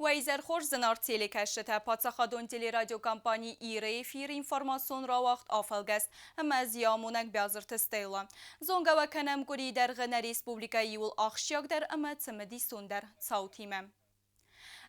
Уӕ изӕр хорз, зынаргъ телекӕсджытӕ! Паддзахадон телерадиокомпани Ир-ы эфиры информацион рауагъд «Афӕлгӕст» ӕмӕ ӕз йӕ амонӕг Биазырты Стелла. Зонгӕ уӕ кӕнӕм къуырийы дӕргъы нӕ республикӕйы иууыл ахсджиагдӕр ӕмӕ цымыдисондӕр цаутимӕ.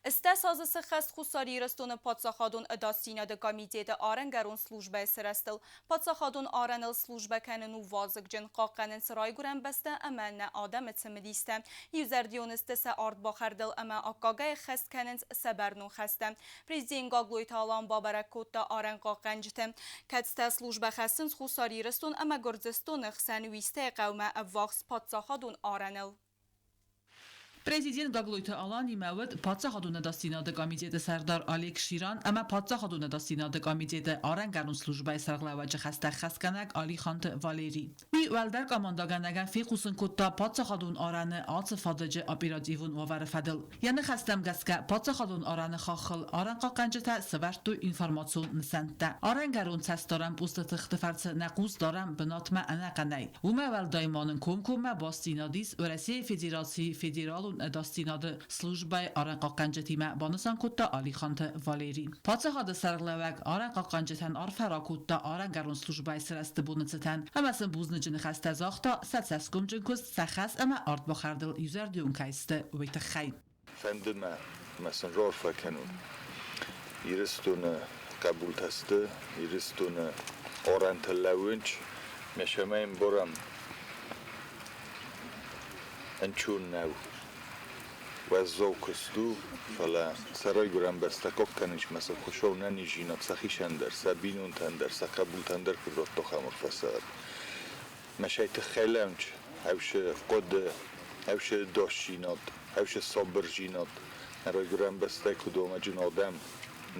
18 азы сыххӕст Хуссар Ирыстоны паддзахадон ӕдасдзинады комитеты арӕнгӕрон службӕйы сырӕзтыл. Паддзахадон арӕныл службӕ кӕнын у вазыгджын, хъахъхъӕнынц райгуырӕн бӕстӕ ӕмӕ нӕ адӕмы цымыдистӕ. Иузӕрдион сты сӕ ардбахӕрдыл ӕмӕ аккагӕй ӕххӕст кӕнынц сӕ бӕрнон хӕстӕ. Президент Гаглойты Алан бабӕрӕг кодта арӕнхъахъхъӕнджыты, кӕцытӕ службӕ хӕссынц Хуссар Ирыстон ӕмӕ Гуырдзыстоны хсӕн Уистӕйы хъӕумӕ ӕввахс паддзахадон арӕныл. Президент Гаглойты Аланимӕ уыд Паддзахадон ӕдасдзинады комитеты сӕрдар Олег Ширан ӕмӕ Паддзахадон ӕдасдзинады комитеты арӕнгӕрон службӕйы сӕргълӕууӕджы хӕстӕ хӕсгӕнӕг Алиханты Валери. Уый уӕлдӕр командӕгӕнӕгӕн фехъусын кодта паддзахадон арӕны ацы фадыджы оперативон уавӕры фӕдыл. Йӕ ныхӕстӕм гӕсгӕ, паддзахадон арӕны хаххыл арӕнхъахъхъӕнджытӕ сӕвӕрдтой информацион нысӕнттӕ. Арӕнгӕрон цӕстдарӕн посты тыхты фӕрцы нӕ хъус дарӕм бынатмӕ ӕнӕхъӕнӕй. Уымӕ уӕлдай ма нын комкоммӕ бастдзинад ис Уӕрӕсейы Федерацийы Федералон ӕдасдзинады службӕйы арӕнхъахъхъӕнджытимӕ, банысан кодта Алиханты Валери. Паддзахады сӕргълӕууӕг арӕнхъахъхъӕнджытӕн арфӕ ракодта арӕнгӕрон службӕйы сырӕзты боны цытӕн ӕмӕ сын бузныджы ныхӕстӕ загъта, сӕ цӕсгомджын куыст, сӕ хӕс ӕмӕ ардбахӕрдыл иузӕрдион кӕй сты, уый тыххӕй. Фӕнды мӕ, мӕ сын раарфӕ кӕнон. Ирыстоны хъӕбултӕ сты, Ирыстоны арӕнтӕ лӕууынц, мӕ сӕмӕ ӕмбарӕм, ӕнцон нӕу. Уӕззау куыст у, фӕлӕ сӕ райгуырӕн бӕстӕ хъахъхъӕнынц мӕ сӕ Хуыцау нӕниздзинад сӕхицӕн дӕр, сӕ бинонтӕн дӕр, сӕ хъӕбултӕн дӕр куыд радта ахӕм арфӕ Мӕ сӕ тыххӕй лӕунч, ӕвсы хъуыды, ӕвсы досдзинад, ӕвсы сабырдзинад. Нӕ райгуырӕн бӕстӕ куыд омӕджын адӕм,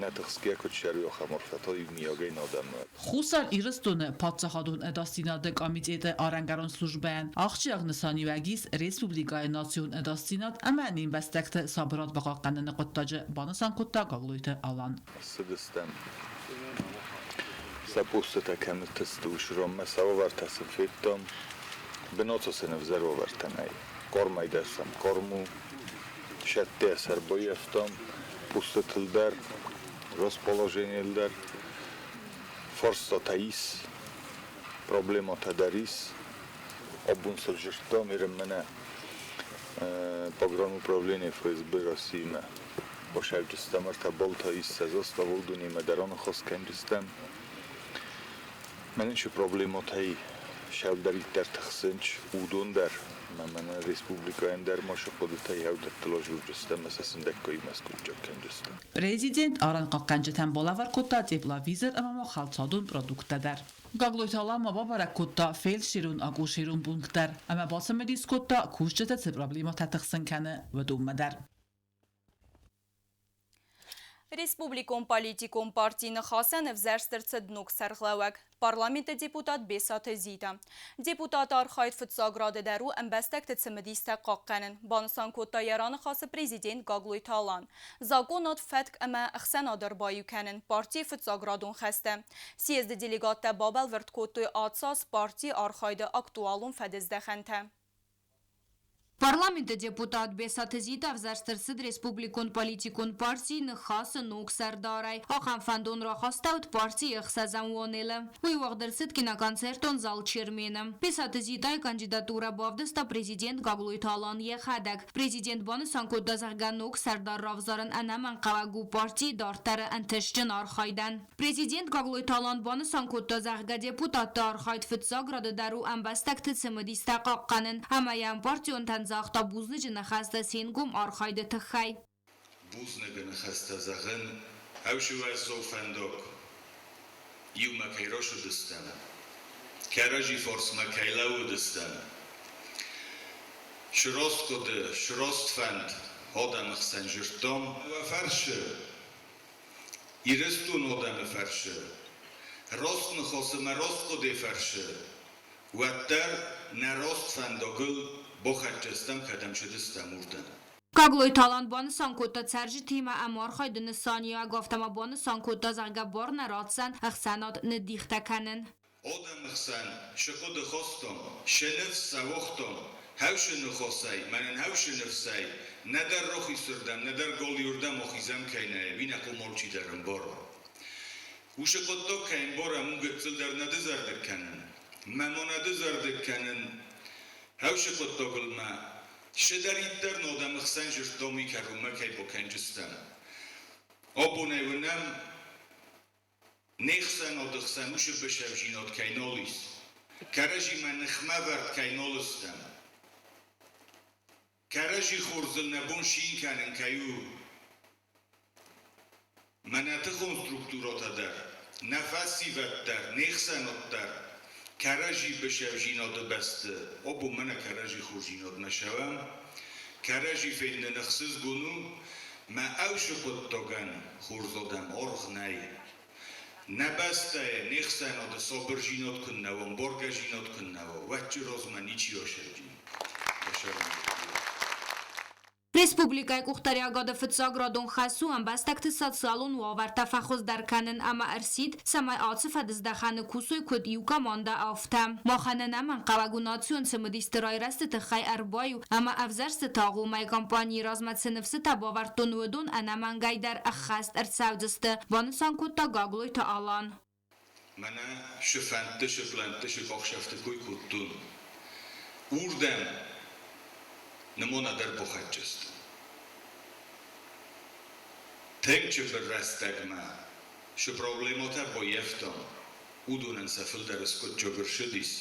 нӕ тыхсгӕ куыд сӕруй ахӕм арфӕтӕ иумиагӕй нӕ адӕммӕ. Хуссар Ирыстоны паддзахадон ӕдасдзинады комитеты арӕнгӕрон службӕйӕн ахсджиаг нысаниуӕг ис республикӕйы национ ӕдасдзинад ӕмӕ не мбӕстӕгты сабырад бахъахъхъӕныны хъуыддаджы, банысан кодта Гаглойты Алан. Цыдыстӕм. Сӕ постытӕ кӕмыты сты, уыцы цавӕртӕ сын федтам. Бынаты сын ӕвзӕр уавӕртӕ нӕй. Хъармӕй дӕр сӕм хъарм у. Сӕттӕ сӕ ӕрбаййӕфтам постытыл дӕр, расположенийыл дӕр. Фарстатӕ ис, проблемӕтӕ дӕр ис. Абон сыл дзырдтам, мӕнӕ погрануправление ФСБ Россиимӕ Басӕвджыстӕм ӕртӕ баллтӕ ис сӕ заставыл дунемӕ дӕр аныхас кӕнджыстӕм. Мӕнӕн цы проблемӕтӕй сӕвдӕриддӕр тыхсынц, уыдон дӕр ӕмӕ мӕнӕ республикӕйӕн дӕр ма сӕ хъуыдытӕй ӕвдӕттыл азурджыстӕм ӕмӕ сӕ сындӕггай скъуыддзаг кӕнджыстӕм. Президент арӕнхъахъхъӕнджытӕн балӕвар кодта тепловизор ӕмӕ ма хӕлцадон продукттӕ дӕр. Гаглойты Алан ма бабӕрӕг кодта фельдшерон-акушерон пункт дӕр ӕмӕ бацымыдис кодта, кусджытӕ цы проблемӕтӕ тыхсын кӕны, уыдонмӕ дӕр. Республикон политикон парти Ныхасӕн ӕвзӕрст ӕрцыд ног сӕргълӕууӕг, парламенты депутат Бесаты Зита. Депутаты архайд фыццаг рады дӕр у ӕмбӕстӕгты цымыдистӕ хъахъхъӕнын, банысан кодта йӕ раныхасы президент Гаглойты Алан. Законад, фӕтк ӕмӕ ӕхсӕнад ӕрбаиу кӕнын партийы фыццаградон хӕстӕ. Съезды делегаттӕ бабӕлвырд кодтой АЦАС партийы архайды актуалон фӕдыздӕхӕнтӕ. Парламенты депутат Бесаты Зита ӕвзӕрст ӕрцыд республикон политикон партийы Ныхасы ног сӕрдарӕй. Ахӕм фӕндон рахастӕуыд партийы ӕхсӕзӕм уонелы. Уый уагъд ӕрцыд киноконцертон зал Чермены. Бесаты Зитайы кандидатурӕ бавдыста президент Гаглойты Алан йӕхӕдӕг. Президент банысан кодта, зӕгъгӕ, ног сӕрдар равзарын ӕнӕмӕнгхъӕуӕг у партийы дарддӕры ӕнтыстджын архайдӕн. Президент Гаглойты Алан банысан кодта, зӕгъгӕ, депутатты архайд фыццаг рады дӕр у ӕмбӕстӕгты цымыдистӕ хъахъхъӕнын ӕмӕ йӕ ӕмпартионтӕн загъта бузныджы ныхӕстӕ се нгом архайды тыххӕй. Бузныгы ныхӕстӕ зӕгъын ӕвсывӕрзоу фӕндаг, иумӕ кӕй рацыдыстӕм, кӕрӕдзи фарсмӕ кӕй лӕууыдыстӕм. Сраст хъуыды, сраст фӕнд адӕмы хсӕн зыдтам. Уӕ фӕрсы Ирыстон адӕмы фӕрсы, раст ныхасы мӕ раст хъуыды фӕрсы, уӕддӕр нӕ раст фӕндагыл бахӕццӕ стӕм, кӕдӕм цыдыстӕм, уырдӕм. Гаглойты Алан банысан кодта цӕрджытимӕ ӕмархайды нысаниуӕг, афтӕ ма банысан кодта, зӕгъгӕ, бар нӕ ратдзӕн ӕхсӕнад ныддихтӕ кӕнын. Адӕмы хсӕн цы хъуыды хастон, цы ныфс сӕ уагътон, хӕфсы ныхасӕй, мӕнӕн хӕфсы ныфсӕй. Нӕдӕр рохисырдӕм, нӕдӕр голиуырдӕм охизӕм кӕй нӕй, уый нӕ хъом алчидӕр ӕмбары. Уышы хъуыддаг кӕй ӕмбарӕм, уым гыццыл дӕр нӕ дызӕрдыг кӕнын. Мӕ ма нӕ дызӕрдыг кӕнын, Хӕусы хъуыддагыл ма цыдӕриддӕр нодӕмы хсӕн зырдтам, уый кӕронмӕ кӕй бакӕнджыстӕм. Абонӕй уынӕм, не хсӕнады хсӕн уыцы бысӕвзинад кӕй нал ис, кӕрӕдзимӕ ныхмӕвӕрд кӕй нал стӕм. Кӕрӕдзи хорзыл нӕ бон цин кӕнын кӕй у, мӕнӕ тыхон структурӕтӕ дӕр, нӕ фӕсивӕд дӕр, не хсӕнад дӕр кӕрӕдзи бысӕвзинады бӕсты абон мӕнӕ кӕрӕдзи хорздзинадмӕ цӕуӕм, кӕрӕдзи фенын ӕхсызгон у, мӕ ӕвсы хъуыддагӕн хорз адӕм аргъ нӕй. Нӕ бӕстӕйы, не хсӕнады сабырдзинад куыннӕ уа, ӕмбаргӕдзинад куыннӕ уа, уӕд размӕ ничи асырди. Республикӕйы къухдариӕгады фыццаградон хӕс у ӕмбӕстӕгты социалон уавӕртӕ фӕхуыздӕр кӕнын ӕмӕ ӕрсидт, цӕмӕй ацы фӕдыздӕхӕны кусой куыд иу командӕ, афтӕ. Махӕн ӕнӕмӕнгхъӕуӕг у национ цымыдисты райрӕзты тыххӕй ӕрбаиу ӕмӕ ӕвзӕрстыты агъоммӕйы кампанийы размӕ цы ныфсытӕ бавӕрдтон, уыдон ӕнӕмӕнгӕй дӕр ӕххӕст ӕрцӕудзысты, банысан кодта Гаглойты Алан. Мӕнӕ шы фӕндты, шы плӕнтты, шы къохсӕфты кой кодтон. Урдӕм нымона дӕр бахӕццӕ Тынг цыбыр рӕстӕгмӕ шы проблемӕтӕ баййӕфтам, уыдонӕн сӕ фылдӕр скъуыдджаг ӕрцыдис.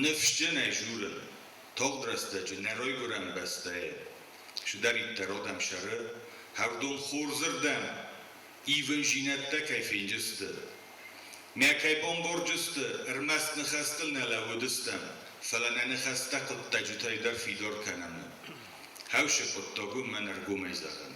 Ныфсджынӕй дзурын, тагъд рӕстӕджы нӕ райгуырӕн бӕстӕйы цыдӕриддӕр адӕм цӕры, хӕрдон хорзырдӕм ивындзинӕдтӕ кӕй фенджысты. Мӕ кӕй бамбардзысты, ӕрмӕст ныхӕстыл нӕ лӕууыдыстӕм, фӕлӕ нӕ ныхӕстӕ хъуыддаджытӕй дӕр фидар кӕнӕм. Хӕусы хъуыддаг у мӕн ӕргомӕй зӕгъын.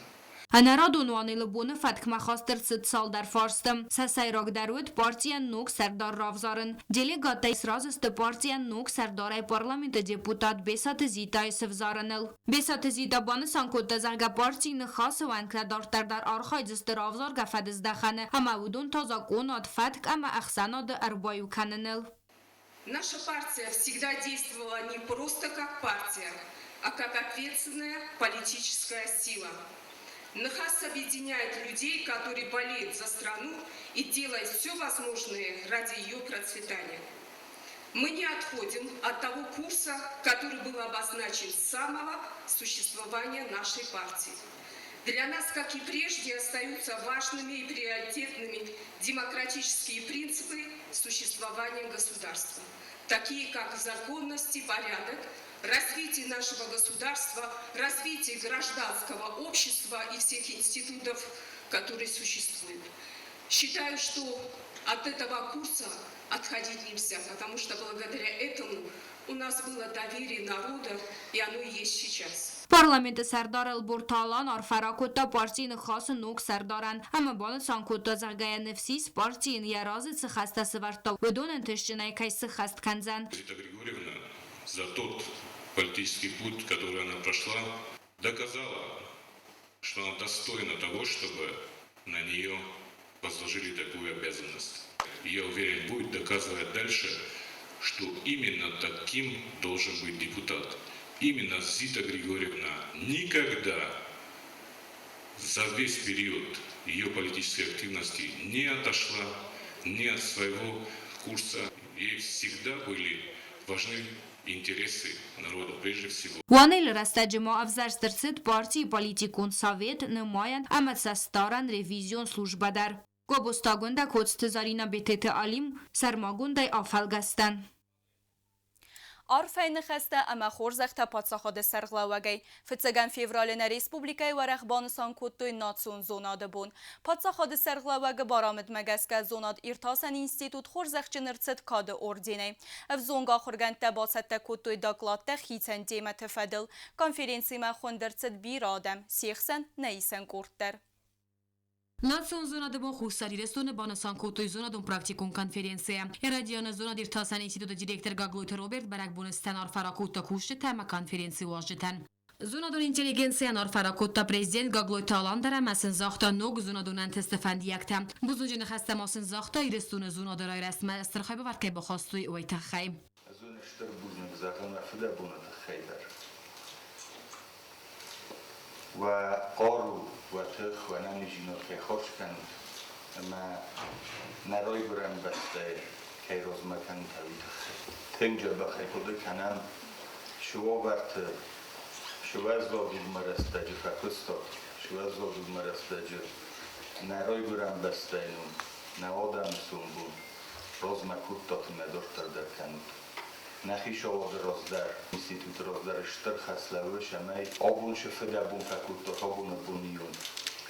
Ӕнӕрадон уанелы боны фӕткмӕ хаст ӕрцыд цалдӕр фарсты. Сӕ сӕйрагдӕр уыд партийӕн ног сӕрдар равзарын. Делегаттӕ сразы сты партийӕн ног сӕрдарӕй парламенты депутат Бесаты Зитайы сывзарыныл. Бесаты Зита банысан кодта, зӕгъгӕ, партийы Ныхасы уӕнгтӕ дарддӕр дӕр архайдзысты равзаргӕ фӕдыздӕхӕны ӕмӕ уыдон та закъонад, фӕтк ӕмӕ ӕхсӕнады ӕрбаиу кӕныныл. Наша партия всегда действовала не просто как партия, а как ответственная политическая сила. Ныхас объединяет людей, которые болеют за страну и делают все возможное ради ее процветания. Мы не отходим от того курса, который был обозначен с самого существования нашей партии. Для нас, как и прежде, остаются важными и приоритетными демократические принципы существования государства, такие как законность и порядок, развитие нашего государства, развитие гражданского общества и всех институтов, которые существуют. Считаю, что от этого курса отходить нельзя, потому что благодаря этому у нас было доверие народа, и оно есть сейчас. Парламенты сӕрдар Ӕлборты Алан арфӕ ракодта партийы Ныхасы ног сӕрдарӕн ӕмӕ банысан кодта, зӕгъгӕ, йӕ ныфс ис, парти йын йӕ разы цы хӕстӕ сӕвӕрдта, уыдон ӕнтыстджынӕй кӕй сыххӕст кӕндзӕн. Зита Григорьевна за тот политический путь, который она прошла, доказала, что она достойна того, чтобы на нее возложили такую обязанность. И я уверен, будет доказывать дальше, что именно таким должен быть депутат. Именно Зита Григорьевна никогда за весь период ее политической активности не отошла ни от своего курса. Ей всегда были важны интересы народа прежде всего. Уанелы рӕстӕджы ма ӕвзӕрст ӕрцыд партийы политикон совет, нымайӕн ӕмӕ цӕстдарӕн ревизион службӕ дӕр. Гобозты Агуындӕ, Коцты Зӕринӕ, Бететы Алим сӕрмагондӕй афӕлгӕстӕн. Арфӕйы ныхӕстӕ ӕмӕ хорзӕхтӕ паддзахады сӕргълӕууӕгӕй. Фыццӕгӕм февралы нӕ республикӕйы уӕрӕх банысан кодтой национ зонады бон. Паддзахады сӕргълӕууӕгы барамындмӕ гӕсгӕ зонад-иртасӕн институт хорзӕхджын ӕрцыд кады орденӕй. Ӕвзонг ахуыргӕндтӕ бацӕттӕ кодтой докладтӕ хицӕн темӕты фӕдыл. Конференцимӕ хуынд ӕрцыд бирӕ адӕм, се хсӕн нӕ исӕн къорд дӕр. Национ зонады бон Хуссар Ирыстоны банысан кодтой зонадон-практикон конференцийӕ. Йӕ райдианы зонад-иртасӕн институты директор Гаглойты Роберт бӕрӕгбоны цытӕн арфӕ ракодта кусджытӕ ӕмӕ конференцийы уазджытӕн. Зонадон интеллигенцийӕн арфӕ ракодта президент Гаглойты Алан дӕр ӕмӕ сын загъта ног зонадон ӕнтысты фӕндиӕгтӕ. Бузныджы ныхӕстӕ ма сын загъта Ирыстоны зонады райрӕзтмӕ стыр хайбавӕрд кӕй бахастой, уый тыххӕй. Ӕз уын стыр бузныг зӕгъын мӕ фыдӕбоны тыххӕй дӕр. Уӕ хъару, уӕ тых, уӕ нӕниздзинад кӕй хорз кӕнут ӕмӕ нӕ Райгуырӕн бӕстӕйы кӕй размӕ кӕнут, уый тыххӕй. Тынг дзӕбӕхӕй хъуыды кӕнӕм, цы уавӕрты, цы уӕззау дугмӕ рӕстӕджы фӕкуыстат, цы уӕззау дугмӕ рӕстӕджы нӕ Райгуырӕн бӕстӕйы ном, нӕ адӕмы сомбон размӕ кодтат ӕмӕ дарддӕр дӕр кӕнут. Нӕ хицауады раздӕр, институты раздӕр стыр хӕс лӕууы, цӕмӕй абон цы фыдӕбон фӕкодтат абоны боныйон,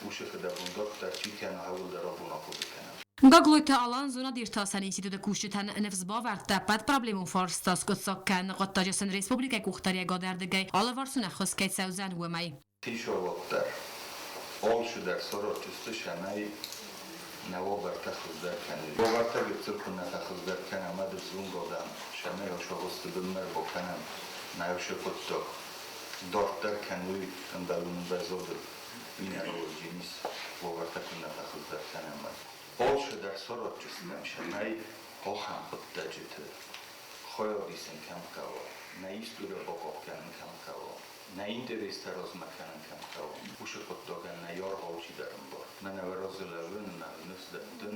уыцы фыдӕбон дарддӕр чи кӕна, ууыл дӕр абон ахъуыды кӕнӕм. Гаглойты Алан зонад-иртасӕн институты кусджытӕн ныфс бавӕрдта, ӕппӕт проблемон фарста скъуыддзаг кӕныны хъуыддаджы сын республикӕйы къухдариӕгадӕрдыгӕй алыварсон ӕххуыс кӕй цӕудзӕн, уымӕй. Хицауад дӕр алцыдӕр саразджысты, цӕмӕй нӕ уавӕртӕ хуыздӕр кӕной. Уавӕртӕ гыццыл куы нӕ фӕхуыздӕр кӕнӕм, уӕд ӕвзонг адӕм, цӕмӕй асагъуысты бынмӕ ӕрбакӕнӕм нӕ уыцы хъуыддаг дарддӕр кӕной ӕмбӕлон ӕмвӕзадыл. Минералоджы ис уавӕртӕ куы нӕ фӕхуыздӕр кӕнӕм, уӕд. Алцыдӕр саразджыстӕм, цӕмӕй ахӕм хъуыддаджыты хайад исын кӕм хъӕуа, нӕ историйӕ бахъахъхъӕнын кӕм хъӕуа, нӕ интерестӕ размӕ кӕнын кӕм хъӕуы, уыцы хъуыддагӕн нӕ аргъау чидӕр ӕмбары. Мӕнӕ разы лӕууын ӕмӕ ныфс дӕттын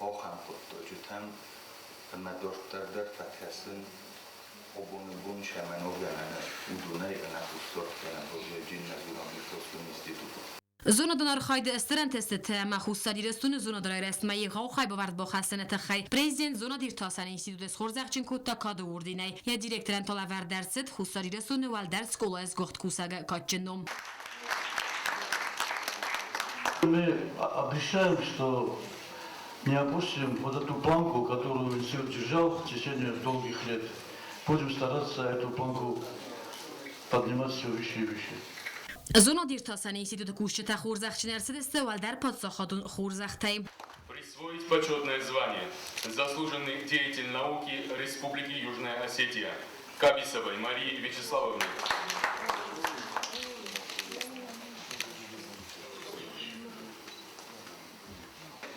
ахӕм хъуыддаджытӕм ӕмӕ дарддӕр дӕр фӕкӕсын абоны бон сӕмӕ ноггӕнӕны уыдонӕй ӕнӕхъусдард кӕнӕ баззайджын нӕ зонад-иртасӕн институты. Зонадон архайды стыр ӕнтыстытӕ ӕмӕ Хуссар Ирыстоны зонады райрӕзтмӕ егъау хайбавӕрд бахӕссыны тыххӕй президент зонад-иртасӕн институты схорзӕхджын кодта кады орденӕй. Йӕ директорӕн та лӕвӕрд ӕрцыд Хуссар Ирыстоны уӕлдӕр скъолайы сгуыхт кусӕгы кадджын ном. Мы обещаем, что не опустим вот эту планку, которую институт держал в течение долгих лет. Будем стараться эту планку поднимать все выше и выше. Зонад-иртасӕн институты кусджытӕ хорзӕхджын ӕрцыдысты уӕлдӕр паддзахадон хорзӕхтӕй. Присвоить почетное звание «Заслуженный деятель науки Республики Южная Осетия» Кабисовой Марии Вячеславовне.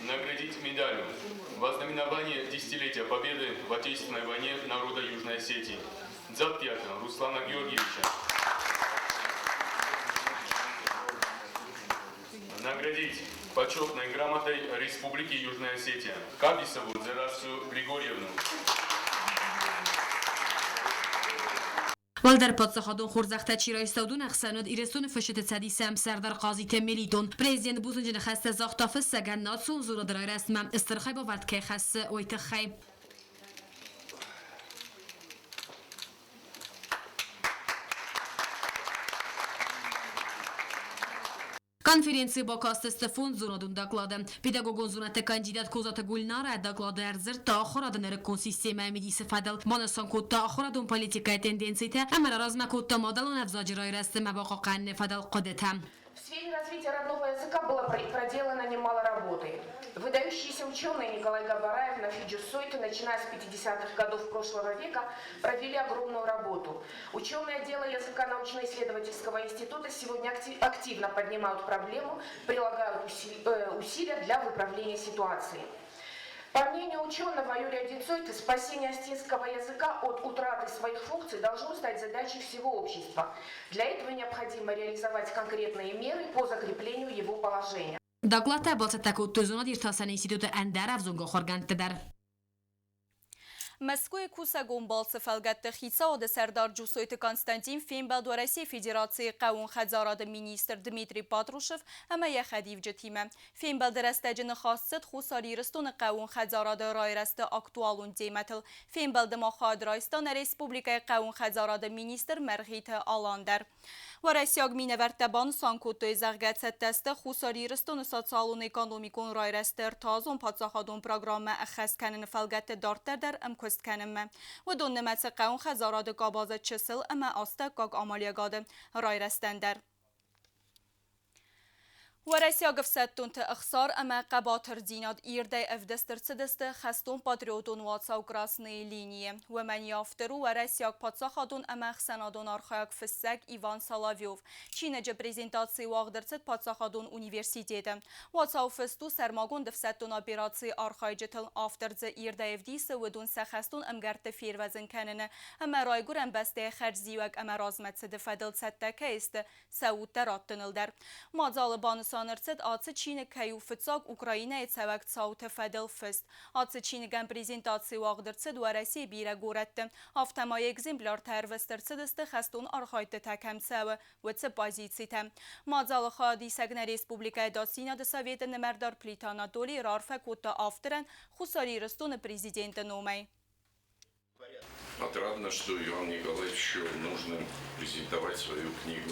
Наградить медалью во знаменование десятилетия Победы в Отечественной войне народа Южной Осетии Дзаттиата Руслана Георгиевича. Наградить почетной грамотой Республики Южная Осетия Кабисову Дзерасу Григорьевну. Уӕлдӕр паддзахадон хорзӕхтӕ чи райста, уыдон ӕхсӕн уыд Ирыстоны Фысджыты Цӕдисы ӕмсӕрдар Хъазиты Мелитон. Президент бузныджы ныхӕстӕ загъта фыссӕгӕн национ зонады райрӕзтмӕ стыр хайбавӕрд кӕй хӕссы, уый тыххӕй. Конференцийы бакастысты фондз зонадон доклады. Педагогон зонӕдты кандидат Козаты Гульнара доклады ӕрдзырдта ахуырады нырыккон системӕйы мидисы фӕдыл, банысан кодта ахуырадон политикӕйы тенденцитӕ ӕмӕ раразмӕ кодта мадӕлон ӕвзаджы райрӕзты ӕмӕ бахъахъхъӕныны фӕдыл хъуыдытӕ. В сфере развития родного языка было проделано немало работы. Выдающиеся ученые Николай Габараев, Нафиджи Сойты, начиная с 50-х годов прошлого века, провели огромную работу. Ученые отдела языка научно-исследовательского института сегодня активно поднимают проблему, прилагают усилия для выправления ситуации. По мнению ученого Юрия Дицойта, спасение астинского языка от утраты своих функций должно стать задачей всего общества. Для этого необходимо реализовать конкретные меры по закреплению его положения. Докладтӕ бацӕттӕ кодтой зонад-иртасӕн институты ӕндӕр ӕвзонг ахуыргӕндтӕ дӕр. Мӕскуыйы кусӕгон балцы фӕлгӕтты хицауады сӕрдар Джусойты Константин фембӕлд Уӕрӕсейы Федерацийы хъӕууон хӕдзарады министр Дмитрий Патрушев ӕмӕ йӕ хӕдивджытимӕ. Фембӕлды рӕстӕджы ныхас цыд Хуссар Ирыстоны хъӕууон хӕдзарады райрӕзты актуалон темӕтыл. Фембӕлды ма хайад райста нӕ республикӕйы хъӕууон хӕдзарады министр Мӕргъиты Алан дӕр. Уӕрӕсейаг минӕвӕрттӕ банысан кодтой, зӕгъгӕ, цӕттӕ сты Хуссар Ирыстоны социалон-экономикон райрӕзты ӕртӕазон паддзахадон программӕ ӕххӕст кӕныны фӕлгӕтты дарддӕр дӕр ӕмкуыст кӕнынмӕ. Уыдон нымӕцы хъӕууон хӕдзарады къабазы чысыл ӕмӕ астӕуккаг амалиӕгады райрӕзтӕн дӕр. Уӕрӕсейаг ӕфсӕддонты ӕхсар ӕмӕ хъӕбатырдзинад ирдӕй ӕвдыст ӕрцыдысты хӕстон-патриотон уацау «Красные линии». Уымӕн йӕ автор у уӕрӕсейаг паддзахадон ӕмӕ ӕхсӕнадон архайӕг фыссӕг Иван Соловьев. Чиныджы презентаци уагъд ӕрцыд паддзахадон университеты. Уацау фыст у сӕрмагонд ӕфсӕддон операцийы архайджытыл. Автор дзы ирдӕй ӕвдисы уыдон сӕ хӕстон ӕмгӕртты фервӕзын кӕныны ӕмӕ райгуырӕн бӕстӕйы хӕрзиуӕг ӕмӕ размӕцыды фӕдыл цӕттӕ кӕй сты, сӕ удтӕ раттыныл дӕр. Мадзалы банысан ӕрцыд, ацы чиныг кӕй у фыццаг Украинӕйы цӕуӕг цауты фӕдыл фыст. Ацы чиныгӕн презентаци уагъд ӕрцыд Уӕрӕсейы бирӕ горӕтты. Афтӕ ма йӕ экземпляртӕ ӕрвыст ӕрцыдысты хӕстон архайдтытӕ кӕм цӕуы, уыцы позицитӕ. Мадзалы хайадисӕг нӕ республикӕйы Ӕдасдзинады советы нымӕрдар Плиты Анатолий раарфӕ кодта авторӕн Хуссар Ирыстоны президенты номӕй. Отрадно, что Иван Николаевич счел нужным презентовать свою книгу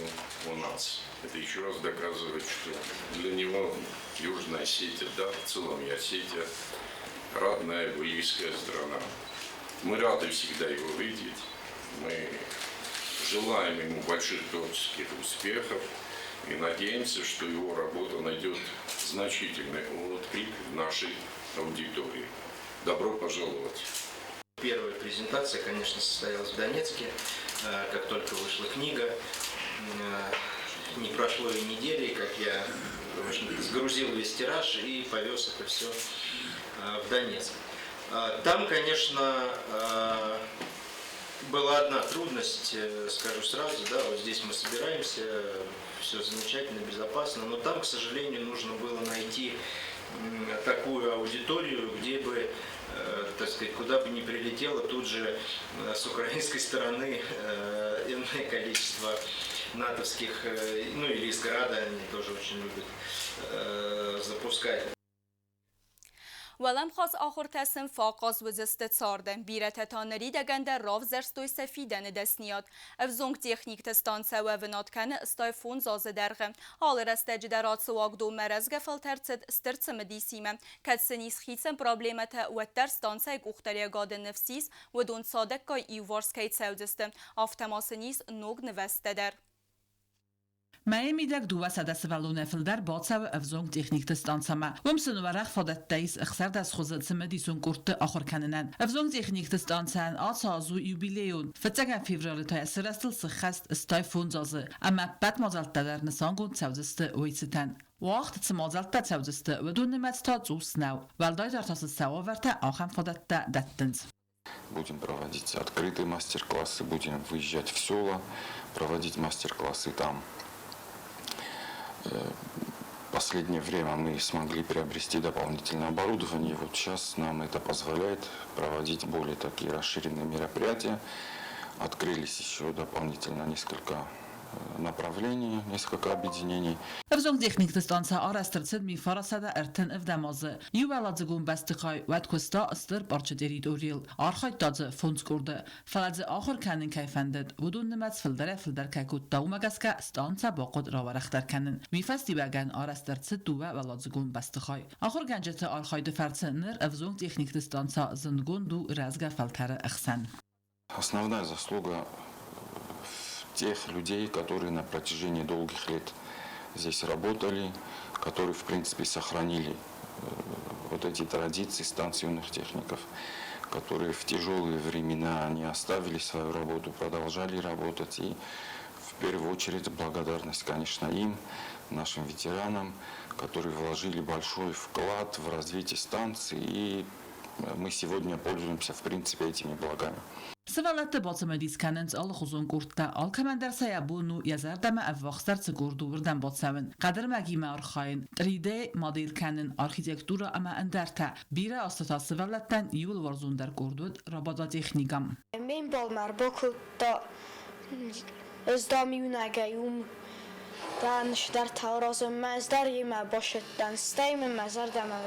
у нас. Это еще раз доказывает, что для него Южная Осетия, да, в целом и Осетия, родная, близкая страна. Мы рады всегда его видеть. Мы желаем ему больших творческих успехов и надеемся, что его работа найдет значительный отклик в нашей аудитории. Добро пожаловать! Первая презентация, конечно, состоялась в Донецке, как только вышла книга. Не прошло и недели, как я в общем, сгрузил весь тираж и повез это все в Донецк. Там, конечно, была одна трудность, скажу сразу, да, вот здесь мы собираемся, все замечательно, безопасно, но там, к сожалению, нужно было найти такую аудиторию, где бы, так сказать, куда бы ни прилетело тут же с украинской стороны энное количество натовских, ну или из Града они тоже очень любят запускать. Уӕлӕмхас ахуыртӕ сын фӕахъаз уыдзысты царды. Бирӕтӕ та ныридӕгӕн дӕр равзӕрстой сӕ фидӕны дӕсныйад. Ӕвзонг техникты станцӕ уӕвынад кӕны 65 азы дӕргъы. Алы рӕстӕджы дӕр ацы уагдонмӕ рӕзгӕ фӕлтӕр цыд стыр цымыдисимӕ. Кӕд сын ис хицӕн проблемӕтӕ, уӕддӕр станцӕйы къухдариуӕгады ныфс ис, уыдон цадӕггай иуварс кӕй цӕудзысты. Афтӕ ма сын ис ног нывӕзттӕ дӕр. Мӕйы мидӕг 200 сывӕллонӕй фылдӕр бацӕуы ӕвзонг техникты станцӕмӕ. Уым сын уӕрӕх фадӕттӕ ис 16 хуызы цымыдисон къордты ахуыр кӕнынӕн. Ӕвзонг техникты станцӕйӕн ацы аз у юбилейон. Фыццӕгӕм февралы та йӕ сырӕзтыл сыххӕст 65 азы, ӕмӕ ӕппӕт мадзӕлттӕ дӕр нысангонд цӕудзысты уый цытӕн. Уагъд цы мадзӕлттӕ цӕудзысты, уыдон нымӕц та цъус нӕу. Уӕлдайдӕр та сын сӕ уавӕртӕ ахӕм фадӕттӕ дӕттынц. Будем проводить открытые мастер-классы, будем выезжать в села, проводить мастер-классы там. Последнее время мы смогли приобрести дополнительное оборудование. Вот сейчас нам это позволяет проводить более такие расширенные мероприятия. Открылись еще дополнительно несколько направлений, несколько объединений. Ӕвзонг техникты станцӕ арӕзт ӕрцыд 1937 азы. Иууӕладзыгон бӕстыхай уӕд куыста стыр парчы территорийыл. Архайдта дзы фондз къорды. Фӕлӕ дзы ахуыр кӕнын кӕй фӕндыд, уыдон нымӕц фылдӕрӕй-фылдӕр кӕй кодта, уымӕ гӕсгӕ станцӕ бахъуыд рауӕрӕхдӕр кӕнын. Уый фӕстиуӕгӕн арӕзт ӕрцыд дыууӕуӕладзыгон бӕстыхай. Ахуыргӕнджыты архайды фӕрцы ныр ӕвзонг техникты станцӕ зындгонд у рӕзгӕ фӕлтӕры ӕхсӕн. Основная заслуга тех людей, которые на протяжении долгих лет здесь работали, которые, в принципе, сохранили вот эти традиции станции юных техников, которые в тяжелые времена не оставили свою работу, продолжали работать. И в первую очередь благодарность, конечно, им, нашим ветеранам, которые вложили большой вклад в развитие станции. И мы сегодня пользуемся, в принципе, этими благами. Сывӕллӕтты бацымыдис кӕнынц алыхуызон къордтӕ, алкӕмӕн дӕр сӕ йӕ бон у йӕ зӕрдӕмӕ ӕввахсдӕр цы къорд у, уырдӕм бацӕуын, хъӕдырмӕгимӕ архайын, 3D модель кӕнын, архитектурӕ ӕмӕ ӕндӕртӕ. Бирӕ азты та сывӕллӕттӕн иууыл уарзондӕр къорд уыд робототехникӕ. Ме мбал мӕ ӕрбакодта, ӕз дам иунӕгӕй уым дӕн, цыдӕртӕ аразын мӕ ӕз дӕр йемӕ басыдтӕн, стӕй мын мӕ зӕрдӕмӕ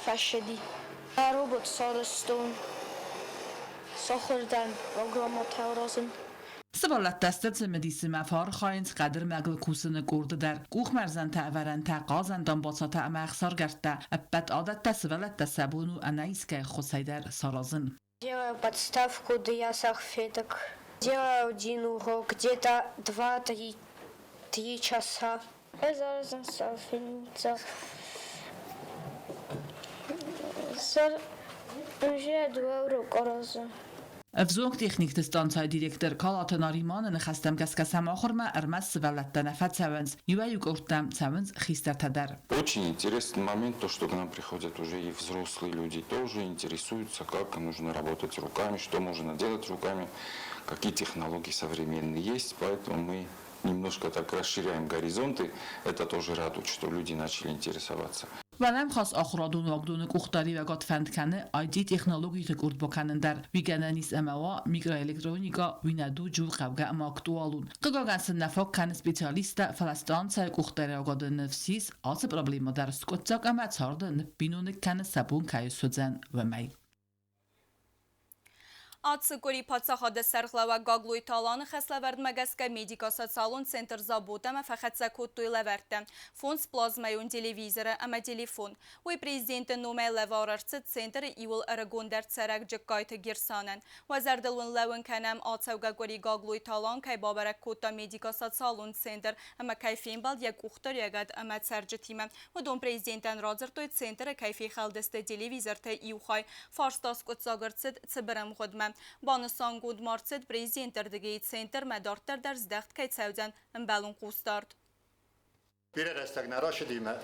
фӕцыди. Робот сарӕзтон, сахуыр дӕн программӕтӕ аразын. Сывӕллӕттӕ стыр цымыдисимӕ фӕархайынц хъӕдырмӕгыл кусыны къорды дӕр. Къухмӕрзӕнтӕ, ӕвӕрӕнтӕ, хъазӕн дамбацатӕ ӕмӕ ӕхсаргӕрдтӕ. Ӕппӕт адӕттӕ сывӕллӕттӕ сӕ бон у ӕнӕискӕй ӕххуысӕй дӕр саразын. Делаю подставку для салфеток. Делаю один урок, где-то 2-3 часа. Ӕз аразын салфетницӕ. Сӕр дыууӕ урок аразын. Ӕвзонг техникты станцӕйы директор Калаты Нариманы ныхӕстӕм гӕсгӕ сӕм ахуырмӕ ӕрмӕст сывӕллӕттӕ нӕ фӕцӕуынц, иуӕй-иу къордтӕм цӕуынц хистӕртӕ дӕр. Очень интересный момент, то, что к нам приходят уже и взрослые люди, тоже интересуются, как нужно работать руками, что можно делать руками, какие технологии современные есть, поэтому мы немножко так расширяем горизонты. Это тоже радует, что люди начали интересоваться. Уӕлӕмхас ахуырадон уагдоны къухдариуӕгад фӕнд кӕны IT-технологиты къорд бакӕнын дӕр. Уый гӕнӕн ис ӕмӕ уа микроэлектроникӕ, уый нӕ дуджы у хъӕугӕ ӕмӕ актуалон. Хъыгагӕн сын нӕ фаг кӕны специалисттӕ, фӕлӕ станцӕйы къухдариуӕгады ныфс ис, ацы проблемӕ дӕр скъуыддзаг ӕмӕ царды ныббиноныг кӕны сӕ бон кӕй суыдзӕн, уымӕй. Ацы къуыри паддзахады сӕргълӕууӕг Гаглойты Аланы хӕслӕвӕрдмӕ гӕсгӕ медико-социалон центр Забота-мӕ фӕхӕццӕ кодтой лӕвӕрттӕ, фондз плазмӕйон телевизоры ӕмӕ телефон. Уый президенты номӕй лӕвар ӕрцыд центры иууыл ӕрыгондӕр цӕрӕг Джыккайты Герсанӕн. Уӕ зӕрдыл уын лӕууын кӕнӕм, ацӕугӕ къуыри Гаглойты Алан кӕй бабӕрӕг кодта медико-социалон центр ӕмӕ кӕй фембӕлд йӕ къухдариуӕгад ӕмӕ цӕрджытимӕ. Уыдон президентӕн радзырдтой, центры кӕй фехӕлдысты телевизортӕ иу хай. Фарста скъуыддзаг ӕрцыд цыбыр ӕмгъуыдмӕ. Банысангонд ма рцыд, президенты ӕрдыгӕй центрмӕ дарддӕр дӕр здӕхт кӕй цӕудзӕн ӕмбӕлон хъусдард. Бирӕ рӕстӕг нӕ рацыдимӕ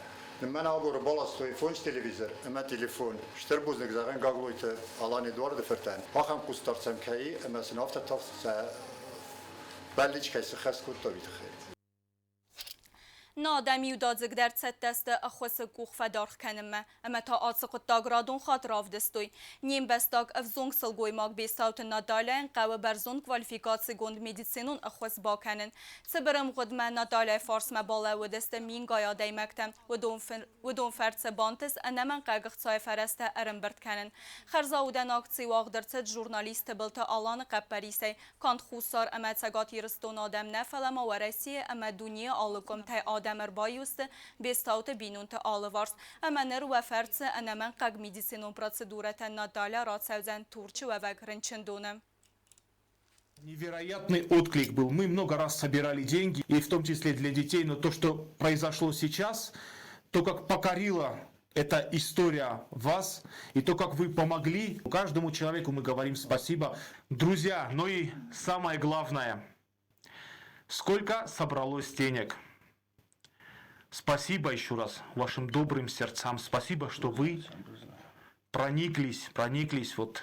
мӕн агуры баластой фондз телевизор ӕмӕ телефон. Стыр бузныг зӕгъын Гаглойты Алан Эдуарды фыртӕн, ахӕм хъусдард сӕм кӕй и ӕмӕ сын афтӕ тагъд сӕ бӕллиц кӕй сыххӕст кодта, уый тыххӕй. Нӕ адӕм иудадзыгдӕр цӕттӕ сты ӕххуысы къух фӕдаргъ кӕнынмӕ, ӕмӕ та ацы хъуыддаг радон хатт равдыстой. Не мбӕстаг ӕвзонг сылгоймаг Бестауты Натальяйӕн хъӕуы бӕрзонд квалификацигонд медицинон ӕххуыс бакӕнын. Цыбыр ӕмгъуыдмӕ Натальяйы фарсмӕ балӕууыдысты мингай адӕймӕгтӕ. Уыдон фӕрцы бантыст ӕнӕмӕнгхъӕугӕ ӕхцайы фӕрӕзтӕ ӕрӕмбырд кӕнын. Хӕрзаудӕн акци уагъд ӕрцыд журналист Тыбылты Аланы хъӕппӕрисӕй. Канд Хуссар ӕмӕ Цӕгат Ирыстоны адӕм нӕ, фӕлӕ ма Уӕрӕсейы ӕмӕ дунейы алы къуымтӕй адӕм ӕрбаиу сты Бестауты бинонты алыварс. Ӕмӕ ныр уӕ фӕрцы ӕнӕмӕнгхъӕугӕ медицинон процедурӕтӕ Наталья рацӕудзӕн Турчы уӕвӕг рынчындоны. Невероятный отклик был. Мы много раз собирали деньги, и в том числе для детей, но то, что произошло сейчас, то, как покорило эта история вас, и то, как вы помогли. Каждому человеку мы говорим спасибо. Друзья, ну и самое главное, сколько собралось денег. Спасибо еще раз вашим добрым сердцам. Спасибо, что вы прониклись, прониклись вот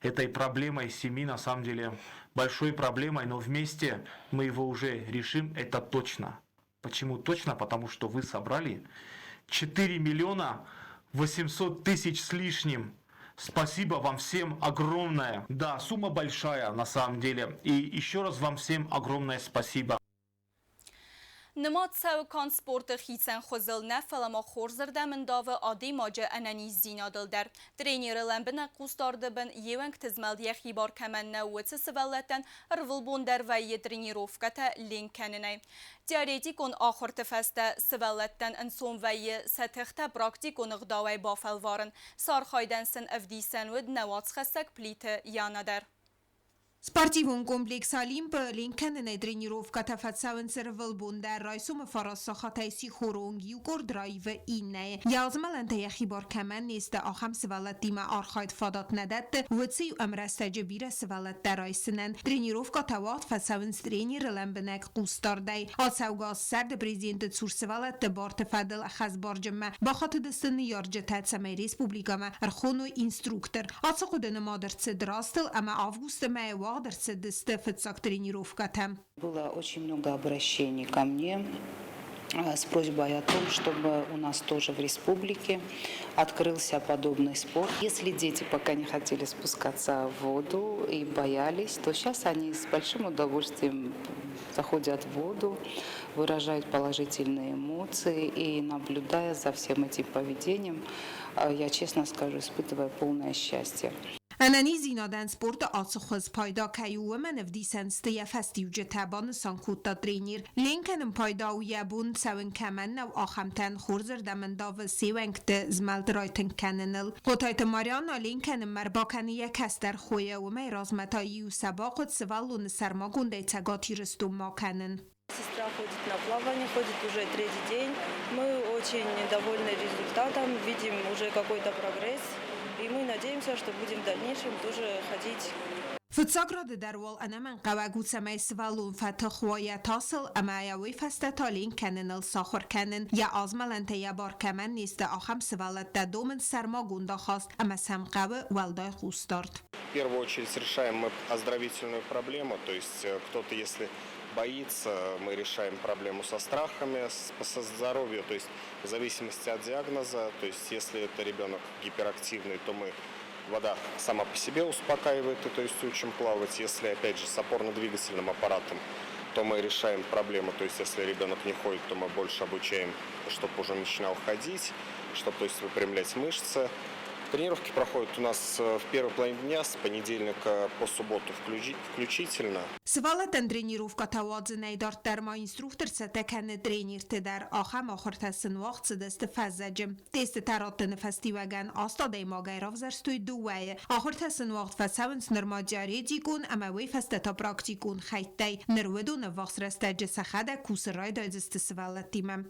этой проблемой семьи, на самом деле большой проблемой, но вместе мы его уже решим, это точно. Почему точно? Потому что вы собрали 4 миллиона 800 тысяч с лишним. Спасибо вам всем огромное. Да, сумма большая на самом деле. И еще раз вам всем огромное спасибо. Нымад цӕуы канд спорты хицӕн хуызыл нӕ, фӕлӕ ма хорзырдӕм ӕндавы адӕймаджы ӕнӕниздзинадыл дӕр. Тренеры лӕмбынӕг хъусдарды бын йе уӕнгты змӕлд йӕхи бар кӕмӕн нӕ, уыцы сывӕллӕттӕн ӕрвылбон дӕр вӕййы тренировкӕтӕ ленк кӕнынӕй. Теоретикон ахуырты фӕстӕ сывӕллӕттӕн ӕнцон вӕййы сӕ тыхтӕ практикон ӕгъдауӕй бафӕлварын. Сӕ архайдӕн сын ӕвдисӕн уыд нӕ уацхӕссӕг Плиты Яна дӕр. Спортивон комплекс «Олимп» ленк кӕнынӕй тренировкӕтӕ фӕцӕуынц ӕрвылбон дӕр райсомы фараст сахатӕй сихоры онг иу къорд раивы иннӕйы. Йӕ азмӕлӕнтӕ йӕхи бар кӕмӕн не сты, ахӕм сывӕллӕттимӕ архайд фадат нӕ дӕтты, уыцы-иу ӕмрӕстӕджы бирӕ сывӕллӕттӕ райсынӕн. Тренировкӕтӕ уагъд фӕцӕуынц тренеры лӕмбынӕг хъусдардӕй. Ацӕугӕ аз сӕрды президенты цур сывӕллӕтты барты фӕдыл хӕсбарджынмӕ бахатыдысты ныййарджытӕ, цӕмӕй республикӕмӕ ӕрхоной инструктор. Ацы хъуыды нымад ӕрцыд растыл ӕмӕ августы мӕйы уагъд ӕрцыдысты фыццаг тренировкӕтӕ. Было очень много обращений ко мне с просьбой о том, чтобы у нас тоже в республике открылся подобный спорт. Если дети пока не хотели спускаться в воду и боялись, то сейчас они с большим удовольствием заходят в воду, выражают положительные эмоции и, наблюдая за всем этим поведением, я, честно скажу, испытываю полное счастье. Ӕнӕниздзинадӕн спорты ацы хуыз пайда кӕй у, уымӕн ӕвдисӕн сты йӕ фӕстиуджытӕ, банысан кодта тренер. Ленк кӕнын пайда у йӕ бон цӕуын кӕмӕн нӕу, ахӕмтӕн хорзырдӕм ӕндавы се уӕнгты змӕлд райтынг кӕныныл. Хъотайты Марианна ленк кӕнынмӕ ӕрбакӕны йӕ кӕстӕр хойы, уымӕй размӕ та-иу сӕ бахъуыд сывӕллоны сӕрмагондӕй Цӕгат Ирыстонмӕ акӕнын. Сестра ходит на плавание, ходит уже третий день. Мы очень довольны результатом, видим уже какой-то прогресс. И мы надеемся, что будем в дальнейшем тоже ходить. Фыццаг рады дӕр уал ӕнӕмӕнгхъӕуӕг у, цӕмӕй сывӕллон фӕтых уа йӕ тасыл ӕмӕ йӕ уый фӕстӕ та ленк кӕныныл сахуыр кӕнын. Йӕ азмӕлӕнтӕ йӕ бар кӕмӕн не сты, ахӕм сывӕллӕттӕ домынц сӕрмагонд ахаст ӕмӕ сӕм хъӕуы уӕлдай хъусдард. В первую очередь решаем мы оздоровительную проблему, то есть кто-то, если боится, мы решаем проблему со страхами, со здоровьем, то есть в зависимости от диагноза, то есть если это ребенок гиперактивный, то мы вода сама по себе успокаивает, и то есть учим плавать. Если, опять же, с опорно-двигательным аппаратом, то мы решаем проблему. То есть, если ребенок не ходит, то мы больше обучаем, чтобы уже начинал ходить, чтобы, то есть, выпрямлять мышцы. Тренировки проходят у нас в первой половине дня, с понедельника по субботу включительно. Сывӕллӕттӕн тренировкӕтӕ уадзынӕй дарддӕр ма инструктор цӕттӕ кӕны тренерты дӕр. Ахӕм ахуыртӕ сын уагъд цыдысты фӕззӕджы. Тестытӕ раттыны фӕстиуӕгӕн аст адӕймагӕй равзӕрстой дыууӕйы. Ахуыртӕ сын уагъд фӕцӕуынц нырма теоретикон ӕмӕ уый фӕстӕ та практикон хӕйттӕй. Ныр уыдон ӕввахс рӕстӕджы сӕхӕдӕг кусын райдайдзысты сывӕллӕттимӕ.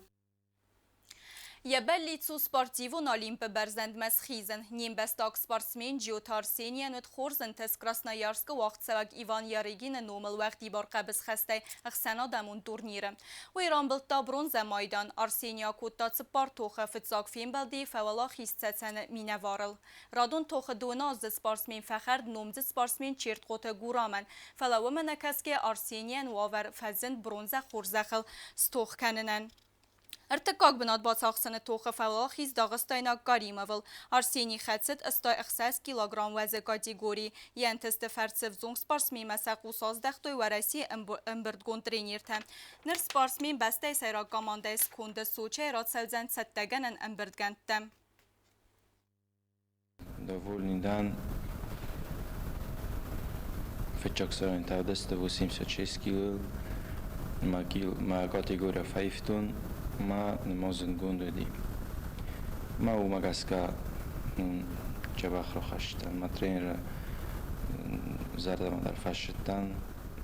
Йӕ бӕллиц у спортивон Олимпы бӕрзӕндмӕ схизын. Не мбӕстаг спортсмен Джиоты Арсенийӕн уыд хорз ӕнтыст Красноярскы уагъдцӕуӕг Иван Ярыгины номыл уӕгъдибар хъӕбысхӕстӕй ӕхсӕнадӕмон турниры. Уый рамбылдта бронзӕ майдан. Арсений акодта цыппар тохы фыццаг фембӕлды фӕуӕлахиз Цӕцӕны минӕварыл. Радон тохы дыууыназдзыд спортсмен фӕхӕрд номдзыд спортсмен Чертхъоты Гурамӕн, фӕлӕ уымӕ нӕкӕсгӕ Арсенийӕн уавӕр фӕзынд бронзӕ хорзӕхыл стох кӕнынӕн. Ӕртыккаг бынат бацахсыны тохы фӕуӕлахиз дагъыстайнаг Каримовыл. Арсений хӕцыд 86 килограмм уӕзы категорийы. Йӕ ӕнтысты фӕрцы взонг спортсменмӕ сӕ хъус аздӕхтой Уӕрӕсейы ӕмбырдгонд тренертӕ. Ныр спортсмен бӕстӕйы сӕйраг командӕйы сконды Сочӕйы рацӕудзӕн цӕттӕгӕнӕн ӕмбырдгӕндтӕм. Довольный дӕн. Фыццаг сӕрӕн тавдӕстӕ 86 килойыл. Мӕ, мӕ категория фӕивтон, ма нымӕ зындгонд уыди. Мӕ уымӕ гӕсгӕ дзӕбӕх рахастан. Мӕ тренеры зӕрдӕмӕ дӕр фӕссыдтӕн.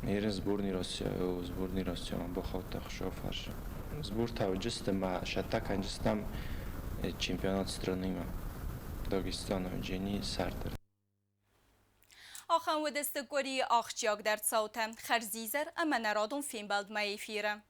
Ерын сборный Россия, сборный Россия бахаудта хуыцауы фарс. Сбортӕ уыдысты мӕ сӕттӕ кӕнджыстӕм чемпионат страны-мӕ. Дагестаны Джени сӕрдар. Ахӕм уыдысты къуырийы ахсджиагдӕр цаутӕ. Хӕрзизӕр ӕмӕ нӕ радон фембӕлдмӕ эфиры.